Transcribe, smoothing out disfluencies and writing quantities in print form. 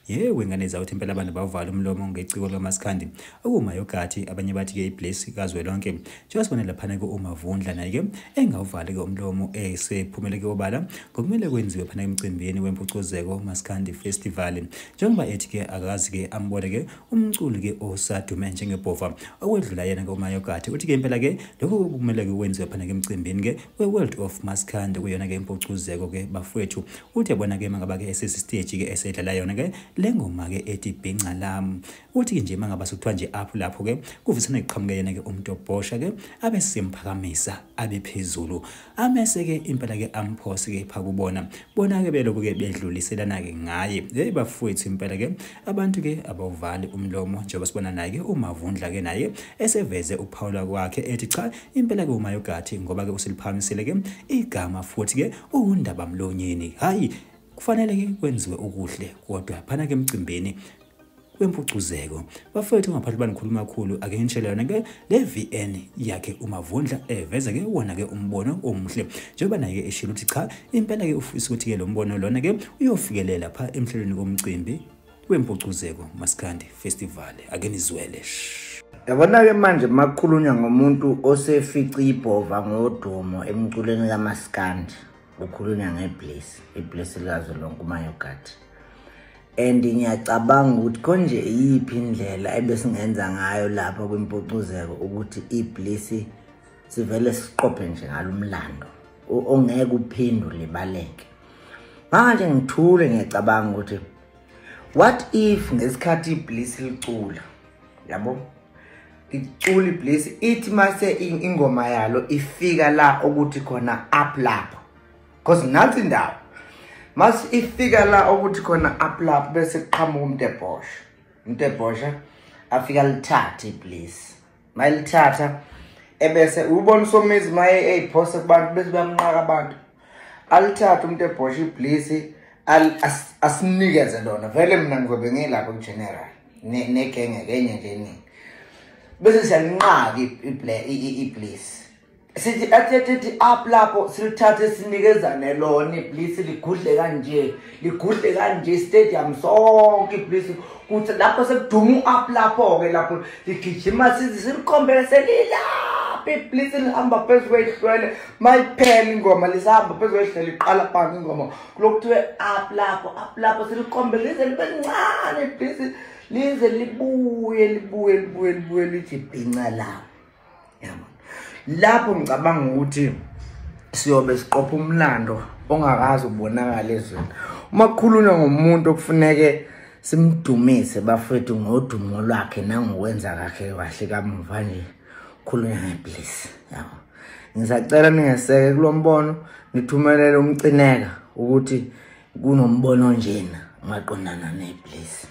Yewe ngane zawuthi impela abantu bavala umlomo ngeciko lwamaskandi okumayogathi, abanye bathi ke iBliss kazwelonke. Njengoba sibona laphana ke uMavundla naye ke engawuvali ke umlomo esephumele ke obala ngokumele kwenziwe phana emcimbini wempucuzeko Maskandi Festival, njengoba ethi ke akazi ke ambone ke umculi ke osadume njengebhova okwedlula yena ke uMayogathi. Uthi ke impela ke lokho kumele ke kwenziwe phana ke emcimbini ke we-World of Maskandi kuyona ke impucuzeko ke bafowethu. Uthi yabona ke mangaba ke esesi stage ke esedlala yona ke le ngoma ke ethi Bhinca Lami, uthi nje mangaba sekuthiwa nje apho lapho ke kuvisana iqhamuke yena ke umuntu obhosha ke abe simphakamisa abe phezulu amese ke impela ke amphose ke phakubona bona ke belokhu ke bedluliselana ke ngaye. Hey bafowethu, impela ke abantu ke abawuvali umlomo njengoba sibona naye ke uMavundla ke naye eseveze ukuphawula kwakhe ethi cha impela ke uMayogathi ngoba ke usiliphakamisile ke igama futhi ke undaba mlonyeni. Hayi, kufanele ke kwenziwe okuhle kodwa phana ke emcimbini wempucuzeko. Bafowethu, ngaphandle banikhuluma kakhulu, ake ngitshele yona ke le VN yakhe uMavundla eveza ke wona ke umbono omuhle, njengoba naye ke eshilo ukuthi cha impela ke ufisa ukuthi ke lo mbono lona ke uyofikelela pha emhlelweni komcimbi wempucuzeko Maskandi Festival. Ake nizwele. Yabona ke manje makukhulunywa ngomuntu osefica ibhova ngodumo emculweni kaMaskandi, ukhulunywa ngeBliss, iBliss likazwelonke uMayogathi. And ngiyacabanga ukuthi konje iyiphi indlela ebesingenza ngayo lapha kwimpucuzeko ukuthi iBliss sivele siqophe nje ngalomlando ongeke uphinde ulibaleke. Manje ngithule ngiyacabanga ukuthi what if ngesikhathi iBliss licula, yabo, icula iBliss ithi mase ingoma yalo ifika la ukuthi khona up lapho, because nansi indawo mase ifika la ukuthi khona up lapho bese kuqhamuka umuntu ebhosha, umuntu ebhosha afika lithathe iBliss, mayilithatha ebese ubona uSomizi maye eyiphose kubantu bese bayamnqaka abantu, alithathe umuntu ebhosha iBliss asinikeze lona. Vele mina ngizobe ngilapho ku-general negenge kenye nje eningi, bese siyalinqaka iBliss, sithi athi up lapho silithathe sinikezane lona iBliss, ligudle kanje, ligudle kanje stadium sonke iBliss, kuthi lapho sekuduma u-up lapho ke lapho ligijima size silikhombele selilapha iBliss, lihamba phezu kwehlwele, mayiphela ingoma lisahamba phezu kwehlwele, iqala phansi ingoma kulokuthiwe up lapho, up lapho, silikhombele lize libe lincane iBliss, lize libuye libuye libuye libuye lithi bhinca lapho. Yabo, lapho ngicabanga ukuthi siyobe siqopha umlando ongakaze ubonakala ezweni. Uma kukhulunywa ngomuntu okufuneke simdumise bafethu ngodumo lwakhe nangokwenza kakhe kahle kamuva nje, khulunywa ngeBliss. Yabo, ngisacela ningeseke kulombono, nithumelele umcineka ukuthi kunombono njena maqondana neBliss.